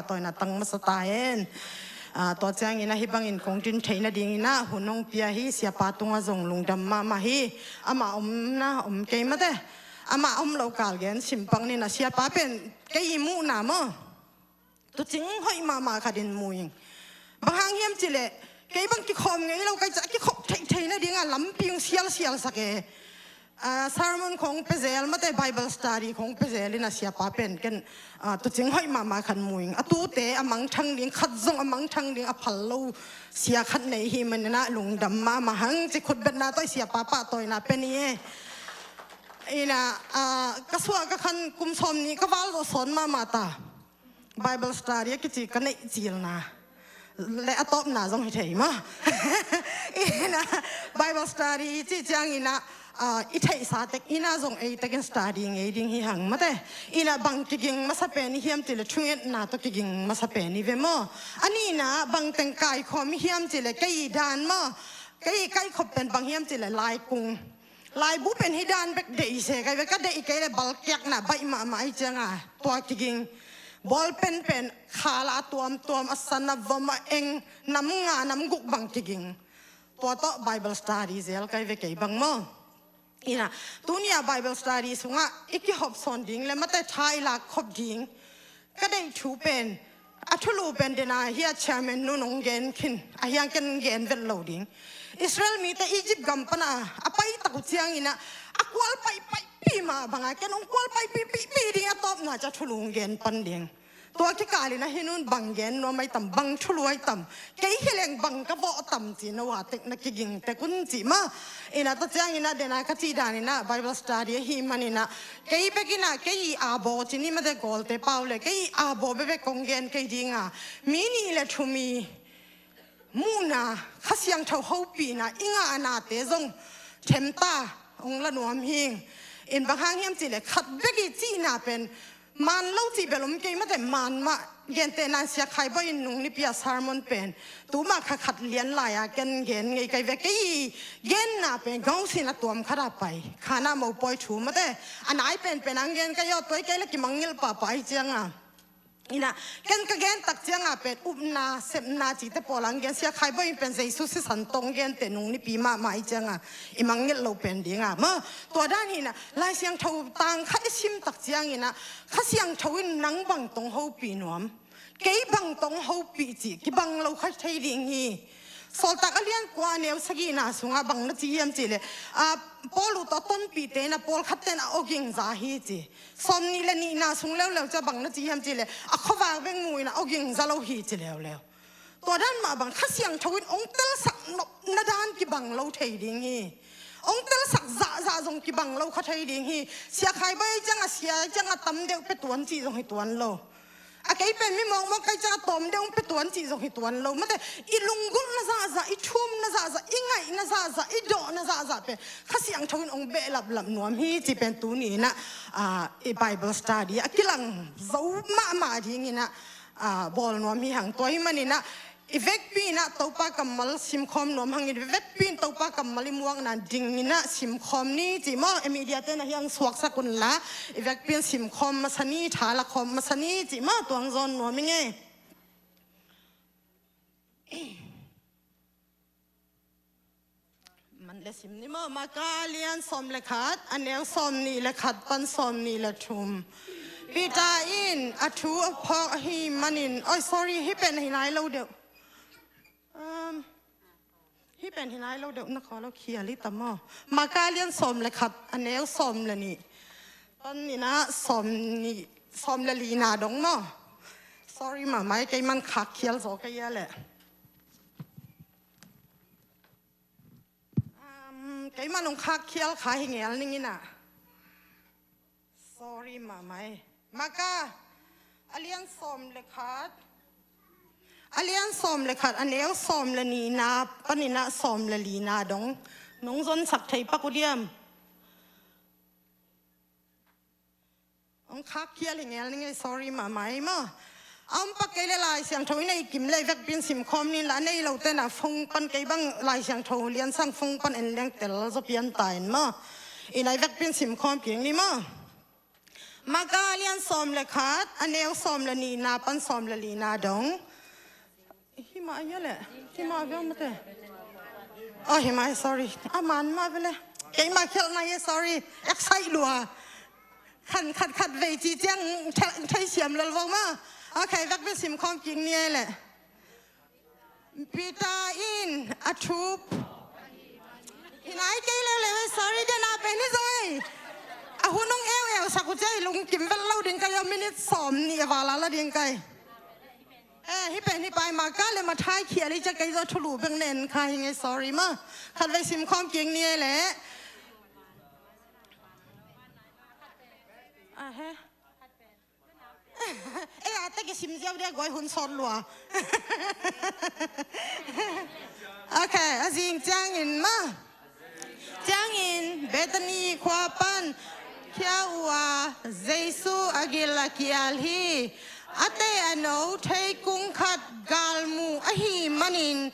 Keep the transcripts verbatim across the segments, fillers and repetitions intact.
Tawina tang masa ta hen. Ah, tua ciangin ah hih bangin kong din theih nadingin ah hun hong pia hi. Siapa tungah zong lungdam mahmah hi. Amah omna om kei mate. Amah om lo kal gen simpang ni na, siapa pen kei i muhna maw, tuucing hoih mahmah khat in mu ing. Bang hang hiam cih leh kei bang kikhawm ngei lo, kei ciah kikhop theihtheih nadingah lampi hong sialsial sak e. Ah, sermon khong pia zel mate, Bible study khong pia zel in ah siapa pen ken, ah, tuucing hoih mahmah khat mu ing. A tuute a mangthang ding, khat zong a mangthang ding a phal lo sia khat nei hi manin ah lungdam mahmah hang ci, khutbetna tawh i siapa pahtawina pia ni e. Ina, ah, ka suah ka khan kum sawmnih ka val zawh sawn mahmah ta. Bible study a kici ka neih cilna le a tawpna zong hi thei maw. Ina, Bible study i cih ciangin ah, ah, i theihsa tek ina zong ei tekin study ngei ding hi hang mate. Ina, bang kiging masa pen i hiam cih leh thungetna tawh kiging masa pen i ve maw. A nihna bang teng kaikhawm i hiam cih leh kei i dan maw. Kei i kaikhop pen bang hiam cih leh laikung. Laibu pen hih dan bek deih se kai ve, ka deih kei leh balkiakna baih mahmah ahi cianga tua kiging. Ball pen pen khala a tuamtuam, a san a vom a eng, nam nga nam guk bang kiging. Tua tawh Bible study zel kai ve kei bang maw. Ina, tunia Bible study sungah i kihop sawn ding le mate tha i lak khop ding ka deih thu pen, a thulu pen dena hi a chairman nun hong gen khin, a hiang ken gen vet lo ding. Israel mite Egypt gam pana a pai tak uh ciangin ah a kual paipaipi mah banga ken hong kual paipaipipi ding a tawpna ciah thulu hong gen pan ding. Tua kikalin ah hi nun bang gen nuam ai tam, bang thulu ai tam. Kei hi leng bang ka vawh tam ci na ua tek na kiging tek un ci maw. Ina tua ciangin ah dena ka cih danin ah Bible study ahi manin ah kei bekin ah kei i abo ci ni mate, Kawlte pau le kei i abo bekbek kong gen kei dinga mi nih le thum i muhna, Kha Siangtho hopihna i ngahnate zong themta hong la nuam hing. In bang hang hiam cih leh khat bek i cihna pen man lo cih bel om kei mate, man mah. Gentehna in Sia Khai Bawi in nung nipi a sermon pen tuma kha khat lian lai-a ken gen ngei kai ve. Kei i genna pen gausin a tuam khat a pai, khanah mopawi thu mate, a nai penpen ang gen kai aw, tua i kei le kimangngilh pahpah ahi cianga. Ina, ken ka gen tak cianga pen upna sepna cite pawl ang gen. Sia Khai Bawi in pen Jesu sisan tawh hong gente nung nipi mahmah ahi cianga i mangngilh lo pen dinga maw. Tua dan hi na, Lai Siangtho tang khat i sim tak ciangin ah Kha Siangtho in nang bang tawh hong hopih nuam, kei bang tawh hong hopih cih kibang lo kha thei ding hi. Sawltak a lian kua a neu sagihna sungah bang na ci hiam cih leh, ah, Paul uh tawh a tonpihte in ah pawlkhatte in a awging za hi ci. Sawmnih le nihna sung leuleu ciah bang na ci hiam cih leh a khuavak bek mu in a awging za lo hi ci leuleu. Tua dan mah bang Kha Siangtho in hong telsak nopna dan kibang lo thei ding hi. Hong telsak zahzah zong kibang lo kha thei ding hi. Sia Khai Bawi cianga, sia cianga tam deuh pia tuan cih zong hi tuan lo. A kei pen mi mawkmawk kai cianga tawm deuh hong pia tuan cih zong hi tuan lo. Mate, i lunggulhna zahzah, i thumna zahzah, i ngaihna zahzah, i dawhna zahzah pen Kha Siangtho in hong behlaplap nuam hi cih pen tuni in ah, ah, i Bible study a kilang zo mahmah dingin ah, ah, bawl nuam hi hang. Tua hi manin ah i vekpi in ah Topa kammal simkhawm nuam hangin, i vekpi in Topa kammal i muakna dingin ah simkhawm ni cih maw. E, media te na hiang suaksak unla, i vekpi in simkhawm masa ni, tha lakhawm masa ni cih maw, tuang zawn nuam i ngei. Man le sim ni maw, Marka a lian sawm le khat, a neu sawmnih le khat pan sawmnih le thum. Peter in a thu a phawk ahih manin, oi, sorry, hih pen hi nai lo deuh. Um, hih pen hi nai lo deuh, na khaw lo khial hi ta maw. Marka a lian sawm le khat, a neu sawm le nih pan in ah sawmnih, sawm le lina dong maw. Sorry mahmah, kei man khak khial zaw ka hia leh. Um, kei man hong khak khial kha hi ngel ning in ah. Sorry mahmah. Marka a lian sawm le khat, a lian sawm le khat, a neu sawm le nihna pan in ah sawm le lina dong nong zonsak thei pak uh diam? Hong khak khial hi ngel ning ei, sorry mahmah ei maw. A om pak kei le Lai Siangtho i nei kim le i vekpi in simkhawm ni in la, a nei lote na phone pan, kei bang Lai Siangtho liansang phone pan en leng tel zaw pian ta in maw. I nei vekpi in simkhawm kik ni maw. Marka lian sawm le khat, a neu sawm le nihna pan sawm le lina dong. Himah a hia leh? Himah a veu mate. Oh, himah, sorry. A man mah vele. Keimah khelhna hia, sorry. Excite lua. Khan khat khat vei ci ciang thei, thei siam lel vo mah. Okay, vekpi sim khawm kik ni ei leh. Peter in a thup. Hi nai kei leuleu ei, sorry, den a pen hi zong ei. A hun hong eueusak uh ciang ei lungkim vet lo ding ka hi a, minute sawm nih a val a la ding ka hi. Eh, hih pen hih pai Marka le Matthai khial hi ciang kei zong thulu bek nen kha hi ing ei, sorry mah. Khat vei sim khawm kik ni ei leh. A he. Ei, a tek i sim ziau dia guai hun sawt lua. Okay, a zing ciangin mah. Ciangin Bethany khua pan khia uh a Jesu a gil a kial hi. A teh a no theikung khat galmuh ahih manin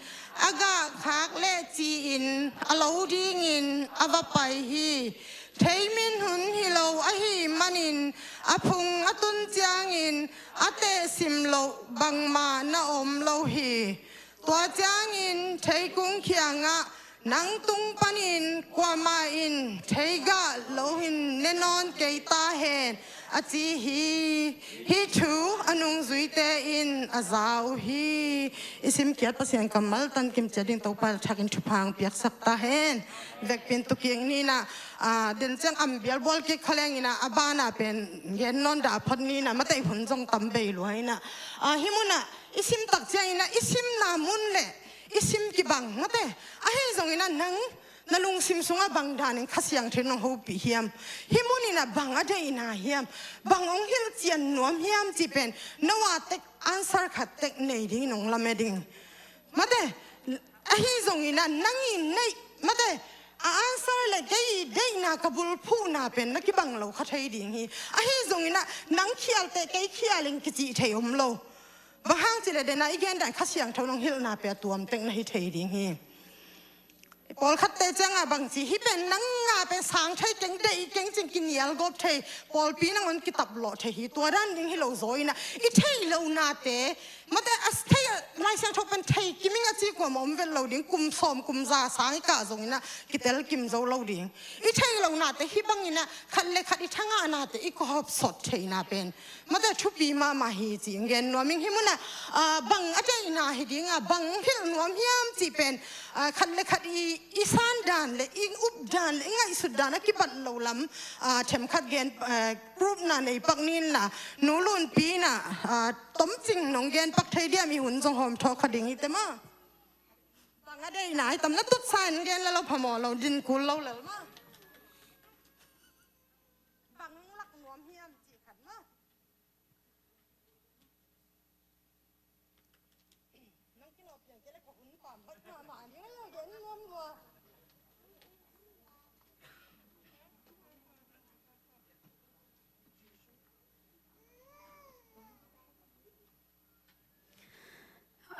a gah khak leh ci-in a lo dingin a va pai hi. Thei minhun hi lo ahih manin a phung a tun ciangin a teh sim loh bangmah na om lo hi. Tua ciangin theikung khiangah, "Nang tung panin kuamah in thei gah lo hin ne nawn kei ta hen," a ci hi. Hih thu a nungzuite in a za uh hi. I simkhiat Pasian kammal tan kimciat ding Topa thakin thupha hong piaksak ta hen. Vekpi in tu kik ni in ah, ah, den ciang am bial bual kik kha leng in ah, a ban ah pen gen nawn dah phot ni in ah, mate, hun zong tam bei lua in ah. Ah, hih mun ah i sim tak ciang in ah, i simna mun le i sim kibang, mate. Ahi zong in ah nang na lungsim sungah bang danin Kha Siangtho in hong hopih hiam? Hih mun in ah bang a deihna hiam? Bang hong hilhcian nuam hiam cih pen no a tek answer khat tek nei dingin hong lamen ding. Mate, ahi zong in ah nang in neih, mate, a answer le kei i deihna ka bulphuhna pen na kibang lo kha thei ding hi. Ahi zong in ah nang khial teh kei khial ing kicih thei om lo. Bang hang cih leh den ah i gen dan Kha Siangtho in hong hilhna pen a tuam tek na hi thei ding hi. Pawlkhatte ciangah bang ci, hih pen nang a pen sang thei keng, deih keng cin kinial gawp thei, pawlpi nangawn kitap lawh thei hi, tua dan ding hi lo zaw in ah, i theih lohnate, mate, a thei, Lai Siangtho pen thei kim ing a ci kuamah om vet lo ding, kum sawm, kum za sang i kah zong in ah, kitel kim zo lo ding. I theih lohnate hih bang in ah, khat le khat i thangahnate i kawhawp sawt theihna pen mate, thupi mahmah hi ci-in gen nuam ing. Hih mun ah, ah, bang a deihna hi ding a, bang hilh nuam hiam cih pen, ah, khat le khat i, i san dan le i up dan le i ngaihsut dan a kibat lo lam, ah, themkhat gen, ah, proof na nei pak ni in la, Nu Lunpi in ah, ah, tomcing nong gen pak thei diam, i hun zong hawm thawh kha ding hi te maw. Bang a deihna hi tam, na tutsa in gen le lo phamawh lo, din kul lo lel maw. Bang lak nuam hiam cih khat maw. Nang kinawh piang kei le ka hun pam bat mahmah ni, ngai lo gen nuam lua.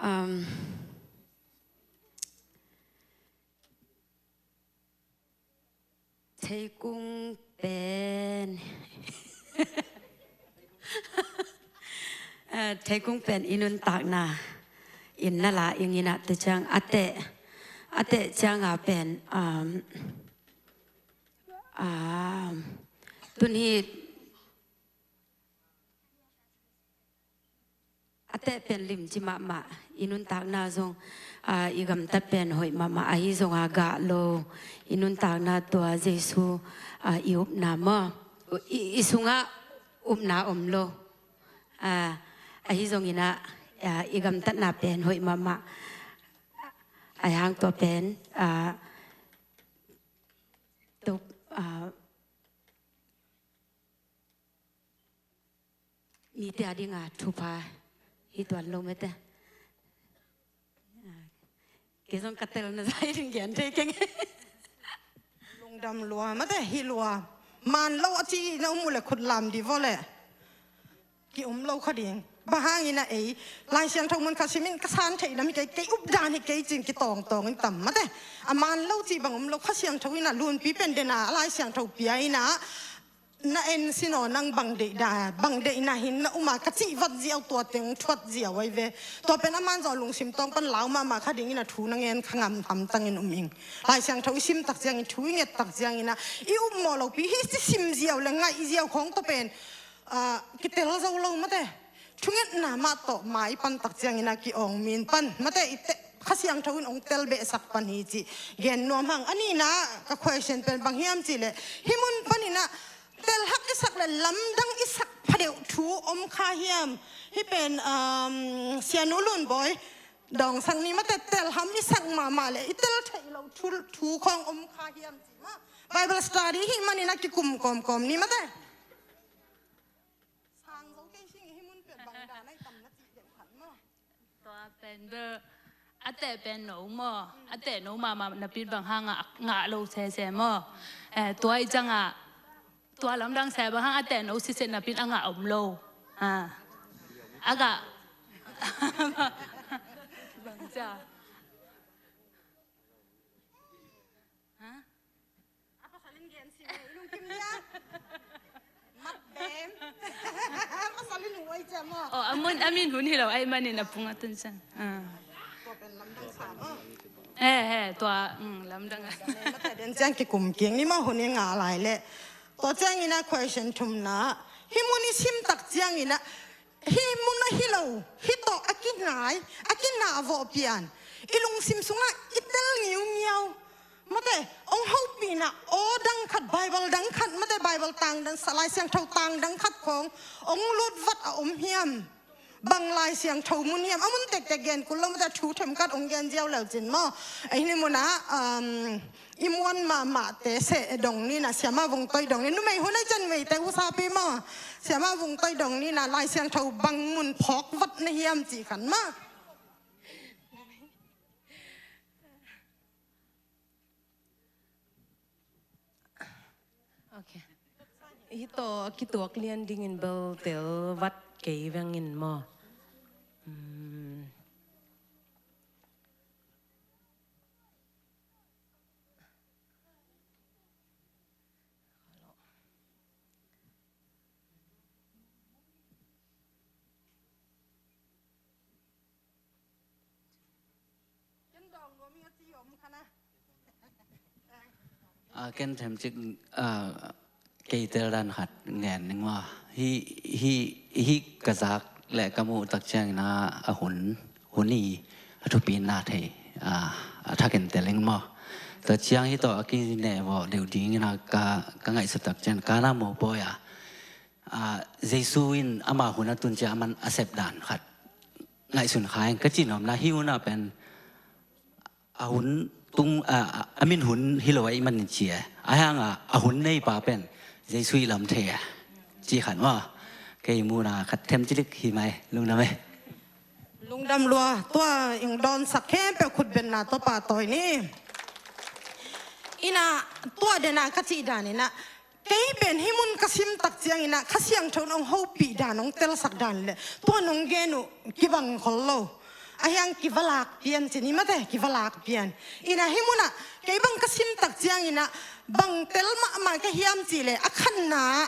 Um, Theikung pen, eh, theikung pen i nuntakna in na la ing in ah, te ciang a teh, a teh ciang a pen, um, um, tun hi a teh pen limci mahmah, i nuntakna zong, ah, i gamtat pen hoih mahmah, ahi zong a gah lo, i nuntakna tua Jesu, ah, i upna maw, i, i sungah upna om lo, ah, ahi zong in ah, ah, i gamtatna pen hoih mahmah, ahi hang tua pen, ah, tua, ah, mite a ding a thupha hi tuan lo mate. Kei zong ka telna zai ding gen thei keng. Lungdam lua mate, hi lua. Man lo a ci na um uh le khut lam di vo le. Ki um lo kha ding. Bang hang in ah ei Lai Siangtho mun khat sim in ka san theih lam hi kei, kei up dan hi kei cin kitawngtawng in tam mate. A man lo ci bang um lo, Kha Siangtho in ah Lunpi pen den a Lai Siangtho pia in ah na en sin aw, nang bang deih da, bang deihna hi na um a, ka cih vat ziau, tua teng thuat ziau ahi ve. Tua pen a man zong lungsim tawng pan lau mahmah kha dingin a thu na ngen kha ngam hamtangin um ing. Lai Siangtho i sim tak ciangin, thu i nget tak ciangin ah, i upmawh lopi hi, i sim ziau le ngaih ziau khawng tawh pen, ah, kitel zo lo mate. Thungetna mah tawh mai pan tak ciangin ah ki-awng min pan mate, i te, Kha Siangtho in hong tel behsak pan hi cih gen nuam hang. A nihna ka question pen bang hiam cih leh, hih mun panin ah telhak i sak le lamdang i sak phadeuh thu om kha hiam? Hih pen, um, Sianu Lun Bawi dawngsak ni mate, telham i sak mahmah le i tel theih loh thu, thu khawng om kha hiam cih mah. Bible study hih manin ah kikum kawmkawm ni mate. Sang zo kei sing i hih mun pen bang dan a i tam na cih deuh khat maw? Tua pen bel a teh pen no maw? A teh no mahmah napi bang hang a ngah lo sese maw? Eh, tua i cang a, tua lamdang se bang hang a teh no sese napi a ngah om lo. Ah. A ngah. Bang cia. Ha? A pasal in gen sim e, i lungkim dia. Mat bem. Pasal in huai cia maw? Oh, a mun, a min hun hi lo ahih manin a pung a tun ciang. Ah. Tua pen lamdang sa maw? Eh, eh, tua, mm, lamdang a. Mate den ciang kikum kik ni maw, hun i ngah lai leh. Tua ciangin ah question thumna. Hih mun i sim tak ciangin ah, hih mun ahi lo, hih tawh a kinai, a kinah vawh pian, i lungsim sungah i tel ngiungiau. Mate, hong hopihna aw dang khat, Bible dang khat, mate, Bible tang dang, Lai Siangtho tang dang khat khawng hong lutvat a om hiam? Bang Lai Siangtho mun hiam? A mun tektek gen kul lo, mate, thu themkhat hong gen ziau leu cin maw? Ahi ni mun ah, um, i muan mahmahte seh dong ni na, Siama Vung Toi dong ni, numei hun a i cen meite husapi maw? Siama Vung Toi dong ni na, Lai Siangtho bang mun phawk vat na hiam cih khan maw? Ok. Hih tawh a kituak lian dingin bel tel vat kei vengin maw? Hmm. A, ken themcik, a, kei tel dan khat ngen ning maw. Hih, hih, hih ka zak le ka muh tak ciangin a, a hun, hun i a thupina thei, a, a thakin tel ning maw. Tua ciang hih tawh a kineh vawh deuh dingin a ka, ka ngaihsut tak ciang ka na mawpawi a, a, Jesu in ama hun a tun ciang a man a sep dan khat ngaihsun kha ing ka cih nuamna hi hun a pen a hun tung, a, a, a min hun hi lo a i man in ci e. A hang a, a hun nei pa pen Jesu i lam thei e. Ci khan maw. Kei muhna khat them cilik hi mai, lungdam e. Lungdam lua, tua ing dawnsak khempeuh khutbetna tawh pahtawi ni. Ina, tua dena ka cih dan ina, kei pen hih mun ka sim tak ciangin ah, Kha Siangtho in hong hopih dan, hong telsak dan le tua nong gen uh kibang khol lo. A hiang kivalak pian cin hi mate, kivalak pian. Ina hih mun ah kei bang ka sim tak ciangin ah, bang tel mahmah ka hiam cih le, a khatna ah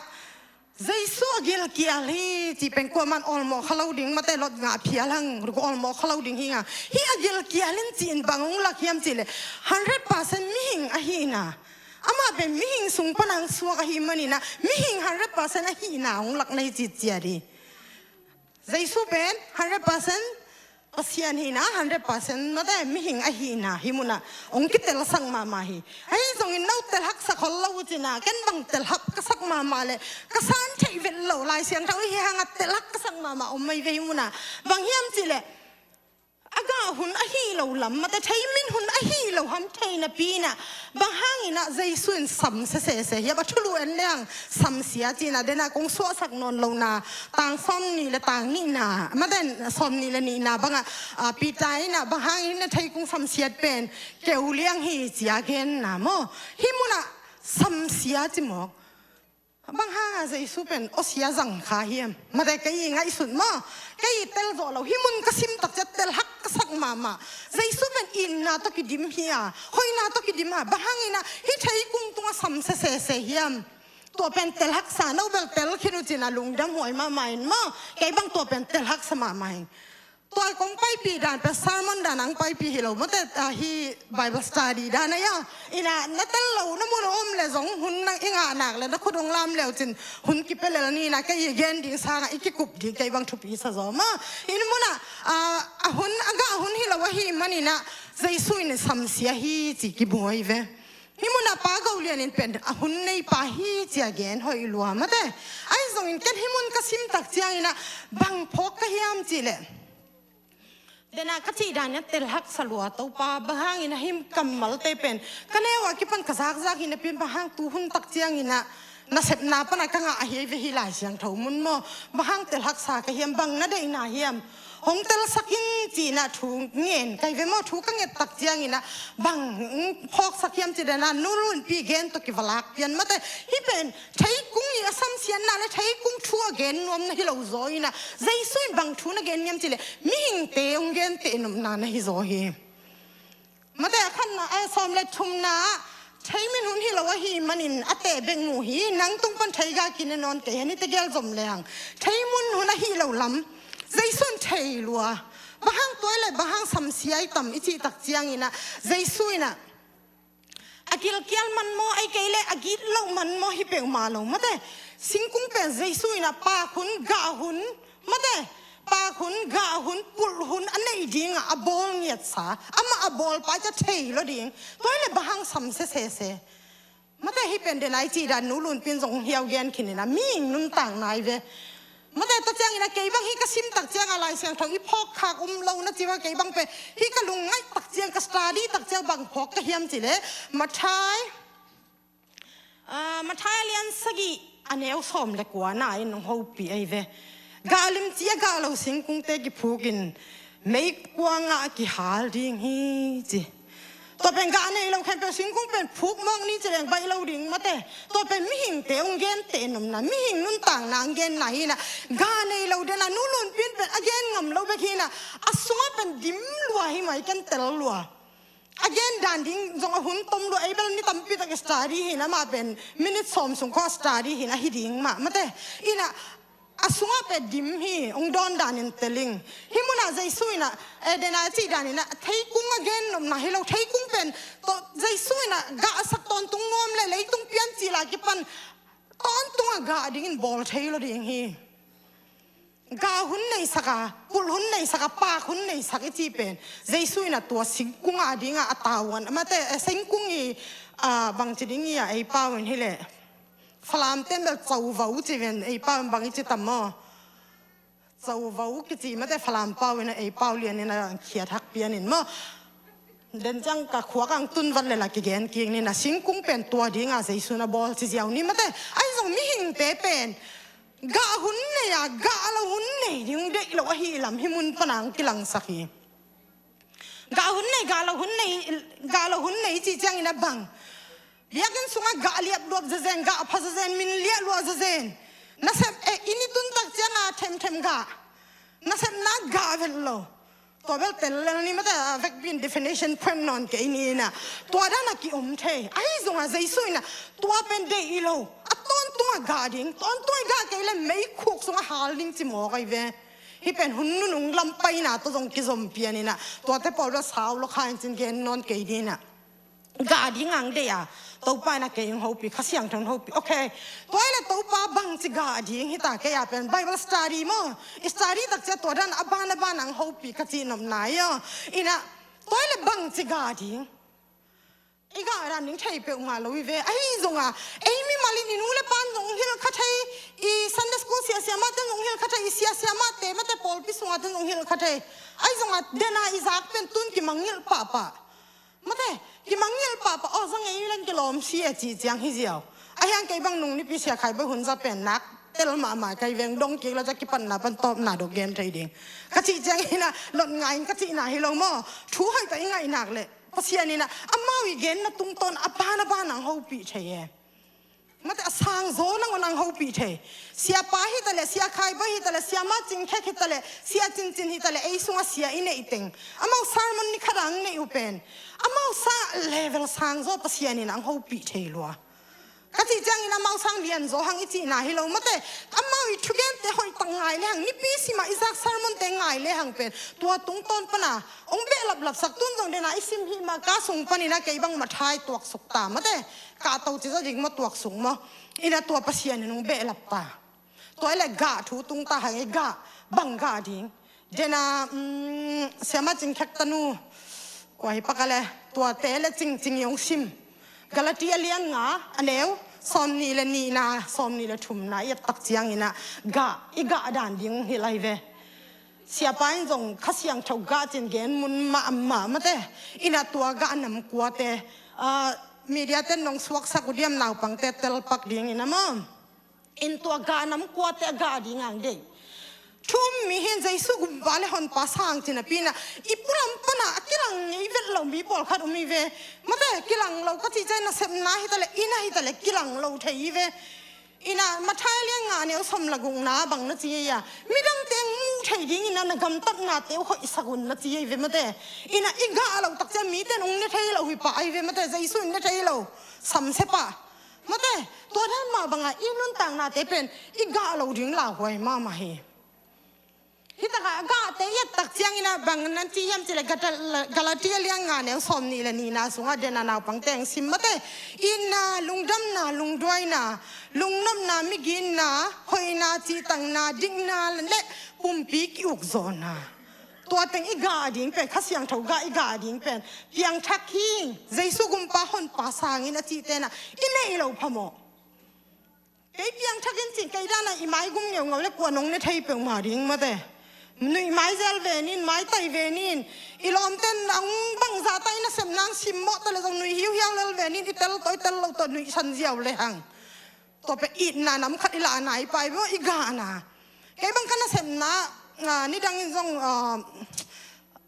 Jesu a gilkial hi cih pen kuaman awlmawh kha lo ding, mate, lot ngah phial hang, awlmawh kha lo ding hi nga. Hih a gilkial in cih in bang hong lak hiam cih le, hundred percent mihing ahihna. Amah pen mihing sung pan hong suak ahih manin ah, mihing hundred percent ahihna hong lak na hi cih ciat hi. Jesu pen hundred percent Pasian hihna, hundred percent mate mihing ahihna hih mun ah hong kitelsak mahmah hi. Ahi zongin no telhak sak khol lo uh cin ah, ken bang telhak ka sak mahmah le, ka san theih vet lo, Lai Siangtho i hih hang a telhak ka sak mahmah om mai ve hih mun ah. Bang hiam cih le, a gah hun ahi lo lam, mate, thei min hun ahi lo ham thei napi in ah, bang hangin ah Jesu in sam sesese hiam, a thulu en le hang samsia cih in ah, den ah kong suahsak nawn lo na, tang sawm nih le tang nihna, mate, sawm nih le nihna bang ah, a, Peter in ah bang hangin na thei kong samsiat pen keu liang hi ci a genna maw. Hih mun ah samsia ci mawk. Bang hang a Jesu pen awsia zang kha hiam? Mate, kei i ngaihsut maw, kei i tel zawh lo, hih mun ka sim tak ciang telhak ka sak mahmah. Jesu pen itna tawh kidim hi a, hoihna tawh kidim a, bang hangin ah hih thei kung tungah sam sesese hiam? Tua pen tel haksa, no bel tel khin uh cin a lungdam huai mahmah in maw. Kei bang tua pen tel haksa mahmah in. Tua kong paipih dan pen sermon dan ang paipih hi lo maw te, ah, hi Bible study dan a ia. Ina na tel lo na mun a om le zong hun nang i ngah nak le na khut hong lam leu cin hun kipia lel ni na kei i gen ding sangah i kikup ding kei bang thupi sa zaw maw. Ina mun ah, ah, a hun a gah hun hi lo ahi manin ah Jesu in samsia hi ci kibuai ve. Hih munah Pa Go Lian in pen a hun neipa hi ci a gen hoih lua mate. Ahi zongin ken hih mun ka sim tak ciangin ah bang phawk ka hiam cih leh, denah ka cih dan in ah tel haksa lua Topa, bang hangin ah hih kammalte pen ka neu ah kipan ka zakzak hi napi in bang hang tu hun tak ciangin ah nasepna pan ah ka ngah ahi ve hih Lai Siangtho mun maw. Bang hang tel haksa ka hiam, bang na deihna hiam? Hong telsak in ci-in ah thu ngen ka hi ve maw, thu ka nget tak ciangin ah bang, mm, phawksak hiam cih dan ah Nu Lunpi gen tawh kiva lak pian mate. Hih pen theikung i a samsiatna le theikung thu a gen nuamna hi lo zaw in ah Jesu in bang thu na gen hiam cih leh mihingte hong genteh nopna na hi zaw hi. Mate a khatna, a sawm le thumna ah thei min hun hi lo ahi manin a teh bek mu hi, nang tung pan thei ga kine nawn kei hen i tegel zom le hang. Thei min hun ahi lo lam Jesu in thei lua. Bang hang tuai le bang hang samsia i tam i cih tak ciangin ah Jesu in ah a kilkial man maw, ei kei le a gitloh man maw hi peuhmah lo mate. Singkung pen Jesu in ah pak hun, gah hun, mate, pak hun, gah hun, pulh hun a neih dingah a bawl ngiatsa, amah a bawlpa i ca thei lo ding. Tuai le bang hang samsia sese. Mate hih pen denah i cih dan Nu Lunpi in zong hiau gen khin in ah mihing nuntakna hi ve. Mate tua ciangin ah kei bang hih ka sim tak ciangah Lai Siangtho i phawk khak um lo na ci bang kei bang pen hih ka lungngaih tak ciang ka study tak ciang bang phawk ka hiam cih leh Matthai, ah, Matthai a lian sagih a neu sawm le kuana in hong hopih ahi ve. Gah limci a gah lo singkungte kiphukin meikuangah kihal ding hi ci. Tua pen gah nei lo khempeuh singkung pen phuk mawk ni ci leng baih lo ding mate. Tua pen mihingte hong genteh nopna, mihing nuntakna hong genna hi in ah gah nei lo denah Nu Lunpi in pen a gen ngam lo bek hi in ah a sungah pen dim lua hi mai ken tel lua. A gen dan ding zong a hun tom lua, ei bel ni tampi tak i study hi in ah amah pen minute sawm sung khawng a study hi in ah hi ding mah mate. In ah a sungah pen dim hi, hong dawn danin tel ing. Hih munah Jesu in ah, eh, denah a cih danin ah theikung a gen nopna hi lo, theikung pen tawh Jesu in ah gah a sak tawntung nuam le leitung piancil a kipan tawntungah gah dingin bawl thei lo ding hi. Gah hun neisak a, pulh hun neisak a, pak hun neisak i cih pen Jesu in ah tua singkung a dingah a tavuan, mate, eh, singkung i, ah, bangci ding i a ei pau in hi leh Falam ten bel covo ci ven, ei pau in bang i ci tam maw? Covo kici mate Falam pau in a ei pau lian in a khiat hak pian in maw? Den ciang ka khuak ang tun vat le la kigen kik ni na singkung pen tua ding a Jesu na bawl ci ziau ni mate. Ahi zong mihingte pen gah hun nei a, gah lo hun nei ding deih lo ahi lam hi mun pan ang kilangsak hi. Gah hun nei, gah lo hun nei, gah lo hun nei cih ciangin a bang? Biakinn sungah gah liap luat zezen, gah pha zezen, min liah luat zezen. Nasep, eh, i ni tun tak ciangah themthem gah. Nasepna gah vet lo. Tua bel tel lel ni mate a vekpi in definition point nawn kei ni in a. Tua dan a ki-om thei. Ahi zongah Jesu in a tua pen deih lo. A tawntungah gah ding. Tawntungah gah kei le meikhuk sungah hal ding ci mawk ahi ve. Hih pen hun nunung lam paina tawh zong kizom pian in a, tuate pawl bel sau lo kha in cin gen nawn kei ding in a. Gah ding ang deih a, Topa in a kei hong hopih, Kha Siangtho in hopih. Ok. Tua hi le Topa bangci gah ding hi ta kei a pen Bible study maw? I study tak ciang tua dan a ban a ban ang hopih ka cih nopna hi aw. In a, tua hi le bangci gah ding. I gah dan ding thei peuhmah lo hi ve. Ahi zongah ei mimal in i nu le pa in zong hilh kha thei, i Sunday school sia siamahte in zong hilh kha thei, i sia siamahte mate pawlpi sungahte in zong hilh kha thei. Ahi zongah dena i zak pen tun kimangngilh pahpah. Mate, kimangngilh pahpah, aw zang ei len kilawm si a cih ciang hi ziau. Ahi hang kei bang nung nipi Sia Khai Bawi hun za pen nak tel mahmah ka hi veng, dong kik lo ciang kipatna pan tawpna dok gen thei ding. Ka cih ciang hi na, lot ngai in ka cihna hi lo maw? Thu hoih tak i ngaih nak leh Pasian in a, amau i genna tungtawn a ban a ban ang hopih thei e. Mate a sangzaw nangawn ang hopih thei. Siapa hi ta leh, Sia Khai Bawi hi ta leh, Siamah Cing Khek hi ta leh, Sia Cin Cin hi ta leh, ei sungah sia i neih teng. Amau sermon ni khat ang neih uh pen. Amau sa level sangzaw Pasian in ang hopih thei lua. Ka cih ciangin amau sang lianzaw hang i cihna hi lo mate. Amau i thugente hoihtak ngai le hang, nipi simah i zak sermonte ngai le hang pen tua tungtawn pana hong behlaplapsak. Tun zong dena i sim hih mah ka sung panin a kei bang Matthai tuaksuk ta mate. Kahto ci zaw ding maw, tuaksuk maw? Ina tua Pasian in hong behlap ta. Tua i le gah thu tung ta hang i gah, bang gah ding? Dena, mm, siama cingkhek tanu, kua hi pak a le, tuate le cingcing i hong sim. Galatia lian nga, a neu sawmnih le nihna, sawmnih le thumna i et tak ciangin a gah, i gah dan ding hi lai ve. Siapa in zong Kha Siangtho gah cin gen mun mahmah mate. Ina tua gah nam kuate, ah, media ten nong suaksak uh diam, naupangte telpak dingin a maw? In tua gah nam kuate a gah ding ang dei. Thu um mi hi in, Jesu gumpa le honpa sang ci napi in a, i pulam pana a kilang ngei vet lo mi pawlkhat um hi ve. Mate, kilang lo ka cih ciang nasepna hi ta le, ina hi ta le kilang lo thei hi ve. Ina Matthai lian nga neu sawm le gukna bang na ci hi a, midangte hong muh thei dingin a na gamtatnate uh hoihsak un na ci hi ve mate. Ina i gah lo tak ciang mite in hong ne thei lo hi pah hi ve mate, Jesu in ne thei lo. Samsia pah. Mate, tua dan mah banga i nuntaknate pen i gah lo ding lauhuai mahmah hi. Hih takah gahte i et tak ciangin a bang nan ci hiam cih leh Gata-, Galatia lian nga neu sawmnih le nihna sungah dena naupangte hong sim mate. Itna, lungdamna, lungduaina, lungnopna, migitna, hoihna, cihtakna, dikna le pumpi ki-ukzawhna. Tua teng i gah ding pen, Kha Siangtho gah i gah ding pen piangthak hi, Jesu gumpa honpa sangin a cihte in a i neih loh phamawh. Kei piangthak in cin, kei dan a i maigum ngeungeu le kuan hong ne thei peuhmah ding mate. Nuih mai zel ve nin, maitai ve nin. I lawmte in hong bangzah ta in a sepna hong simmawh ta le zong nuih hiuhiau lel ve nin, i tel tawh i tel lo tawh nuihsan ziau le hang. Tua pen itna nam khat i lahna hi pah hi ve maw, i gahna. Kei bang ka nasepna, ah, nidangin zong, ah,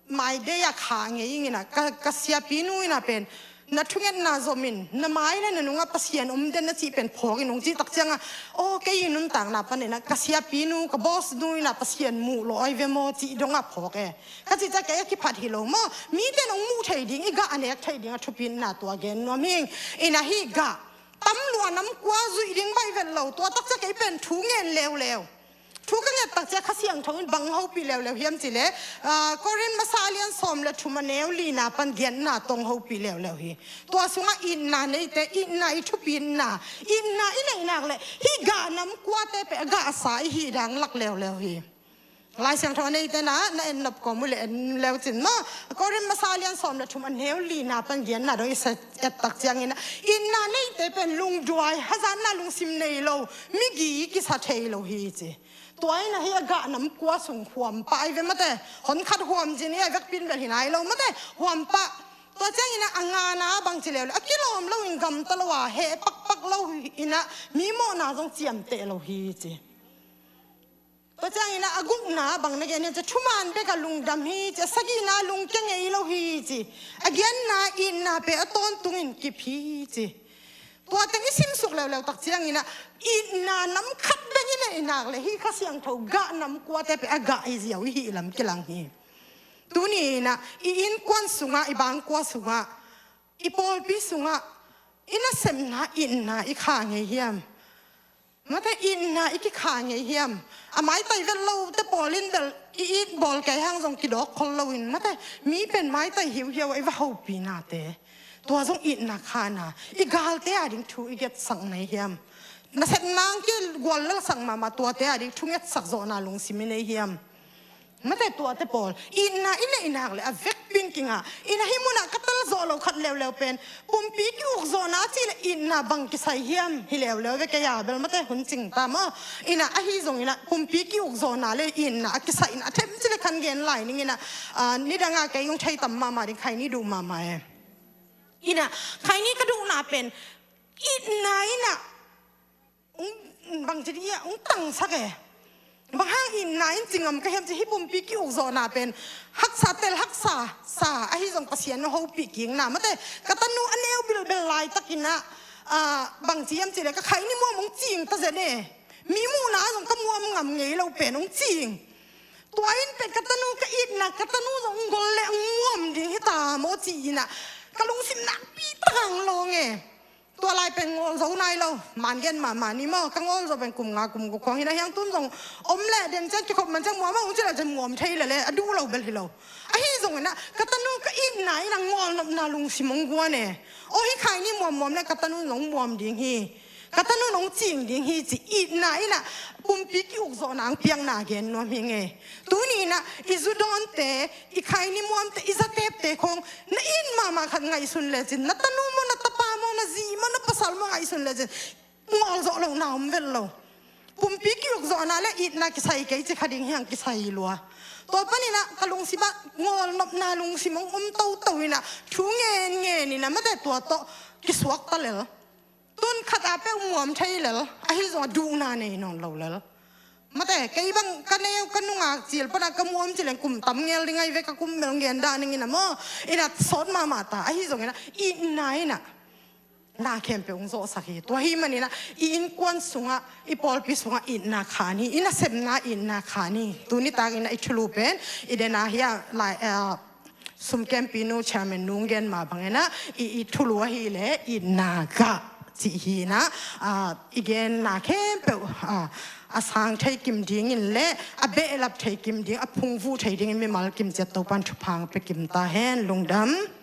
My Day a kha ngei ing in a, ka, ka siapinu in a pen na thungetna zom in, na mai le na nungah Pasian om den na cih pen phawk in, hong cih tak ciangah, aw, kei i nuntakna panin a ka siapinu, ka boss nu in a Pasian muh lawh ahi ve maw cih dongah phawk e. Ka cih ciang kei a kiphat hi lo maw? Mite in hong muh thei ding, i gah a nek thei ding a thupitna tua gen nuam hi ing. In a hih gah tam lua nam kua zuih ding baih vet lo, tua tak ciang kei pen thu ngen leuleu. Thu ka nget tak ciang Kha Siangtho in bang hopih leuleu hiam cih leh, ah, Korin masa lian sawm le thum a neu lina pan giatna tawh hong hopih leuleu hi. Tua sungah itna neite, itna i thupitna, itna i neih nak leh hih gah nam kuate pen a gahsa i hih dang lak leuleu hi. Lai Siangtho a neite na, na en nop kawm uh leh en leu cin maw? Korin masa lian sawm le thum a neu lina pan giatna dong i sa et tak ciangin a, itna neite pen lungduai, hazatna lungsim nei lo, migi kisa thei lo hi ci. Tua in a hih a gah nam kua sung huam pah ahi ve mate. Hon khat huam zin hi a, vekpi in bel hi nai lo mate. Huam pah. Tua ciangin a, a ngana bang ci leuleu, a kilawm lo in gamta lo a, heh pakpak lo in a, mi mawhna zong ciamteh lo hi ci. Tua ciangin a, a gukna bang na gen hiam cih leh thuman bek a lungdam hi ci, a sagihna lungkia ngei lo hi ci, a giatna itna pen a tawntungin kip hi ci. Tua teng i simsuk leuleu tak ciangin a, itna nam khat bek i neih nak leh hih Kha Siangtho gah nam kuate pen a gah hi ziau i hih lam kilang hi. Tuni in a, i innkuan sungah, i bangkua sungah, i pawlpi sungah i nasepna itna i kha ngei hiam? Mate, itna i kikha ngei hiam? A maitai vet lote pawl in bel i it bawl kei hang zong kidawk khol loin, mate, mi pen maitai hiuhiau a i va hopihnate, tua zong itna khana. I galte a ding thu i getsak nei hiam? Nasepna hong kigual lelsak mahmah tuate a ding thu ngetsak zawhna lungsim i nei hiam? Mate, tuate pawl itna i neih nak leh a vekpi in kingah. In a hih munah ka tel zawh lo khat leuleu pen, pumpi ki-ukzawhna cih leh itna bang kisai hiam hi leuleu ve kei a bel, mate, hun cing ta maw? In a, ahi zongin a pumpi ki-ukzawhna le itna a kisai in a them ci leh khan gen lai ning in a, ah, nidang a kei hong thei tam mahmah ding, khaini duh mahmah e. In a, khaini ka duhna pen itna in a hong, bang ci dih a, hong tangsak e. Bang hang itna in ci ngam ka hiam cih leh hih pumpi ki-ukzawhna pen haksa, tel haksa sa, ahi zong Pasian hong hopih kikna, mate. Ka tanu a neu bilbel laitakin a, ah, bang ci hiam cih leh ka khaini muam hong cing ta zen e. Mi muhna ah zong ka muam ngam ngei lo pen hong cing. Tua in pen ka tanu ka itna, ka tanu zong hong gol leh hong muam ding hi ta maw ci in a, ka lungsim nakpi tak a hong lawng e. Tua lai pen ngawl zo nai lo. Man gen mahmah ni maw, ka ngawl zo pen kum nga kum guk khawng hi na hiang, tun zong om leh den ciang kikhop man ciang muam a ung ci leh ciang muam thei leh leh a duh lo bel hi lo. Ahi zongin ah ka tanu ka itna in ah ngawl nopna lungsim ong guan e. Aw, hi khai ni muam muam leh ka tanu zong muam ding hi, ka tanu nong cing ding hi ci itna in ah pumpi ki-ukzawhna ang piakna gen nuam hi ing e. Tuni in ah i zu dawnte, i khai ni muamte, i zatepte khawng na it mahmah khat ngaihsun lecin, na tanu maw, na tapa maw, na zi maw, na pasal maw ngaihsun lecin ngawl zawh lohna om vet lo. Pumpi ki-ukzawhna leh itna kisai kei ci kha ding hi hang, kisai lua. Tua panin ah ka lungsim ah ngawl nopna lungsim ong om toto in ah thu ngen ngen in ah mate tua tawh kisuak ta lel. Tun khat a peuh muam thei lel, ahi zong a duhna nei nawn lo lel. Mate, kei bang ka neu ka nungak cil pan a ka muam ci leng kum tam ngel ding ahi ve, ka kum bel ngen dah ning in ah maw, in ah sawt mahmah ta. Ahi zongin ah itna in ah na khempeuh ong zawhsak hi. Tua hi manin ah i innkuan sungah, i pawlpi sungah itna khan hi, i nasepna itna khan hi. Tuni takin ah i thulu pen i den a hi a lai, ah, sumkempi nu chairman nung gen mah bangin ah i, i thulu ahi leh itna gah cih hi in ah, ah, i genna khempeuh, ah, a sang thei kim dingin leh a behlap thei kim ding, a phungvuh thei dingin mimal kim ciat Topan thupha ong pia kim ta hen. Lungdam.